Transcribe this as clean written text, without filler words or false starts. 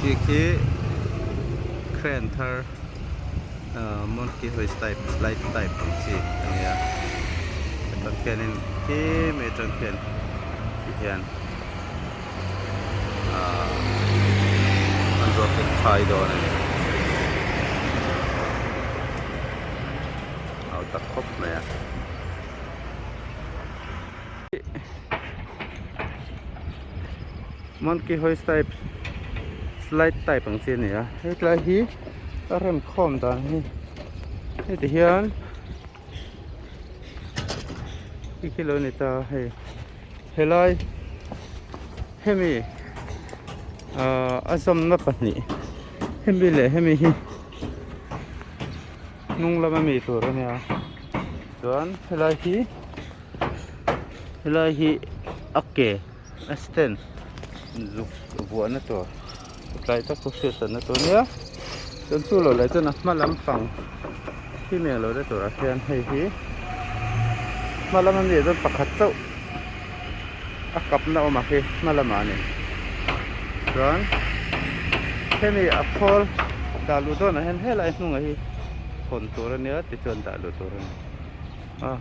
Khi khi crane thar ahh monkey hoist type slide type ang chi a ni a atang khianin khi mai atang khian ti hian ahh hmanrua khi an khai dawn a ni a hau tak khawp mai a. Monkey hoist type slide type ang chi a ni a hetlai hi a rem khawm dan hi heti hian khi khi lo ni ta hei helai hemi ahh a zawmna pahnih hemi leh hemi hi hnung lama mi tur a nia chuan helai hi helai hi a ke a stand zuk vuahna tur tlai tak pawh hriat hranna tur a nia chuan chu lo leh chuan a hma lampang khi nen lo la turah hian hei hi hma lama mi ah chuan pakhat chauh a kapna awm ang hi hma lamah a ni chuan hemi a khawl dah luh dawnah hian helai hnungah hi hawn tur a nia tichuan dah luh tur a ni a.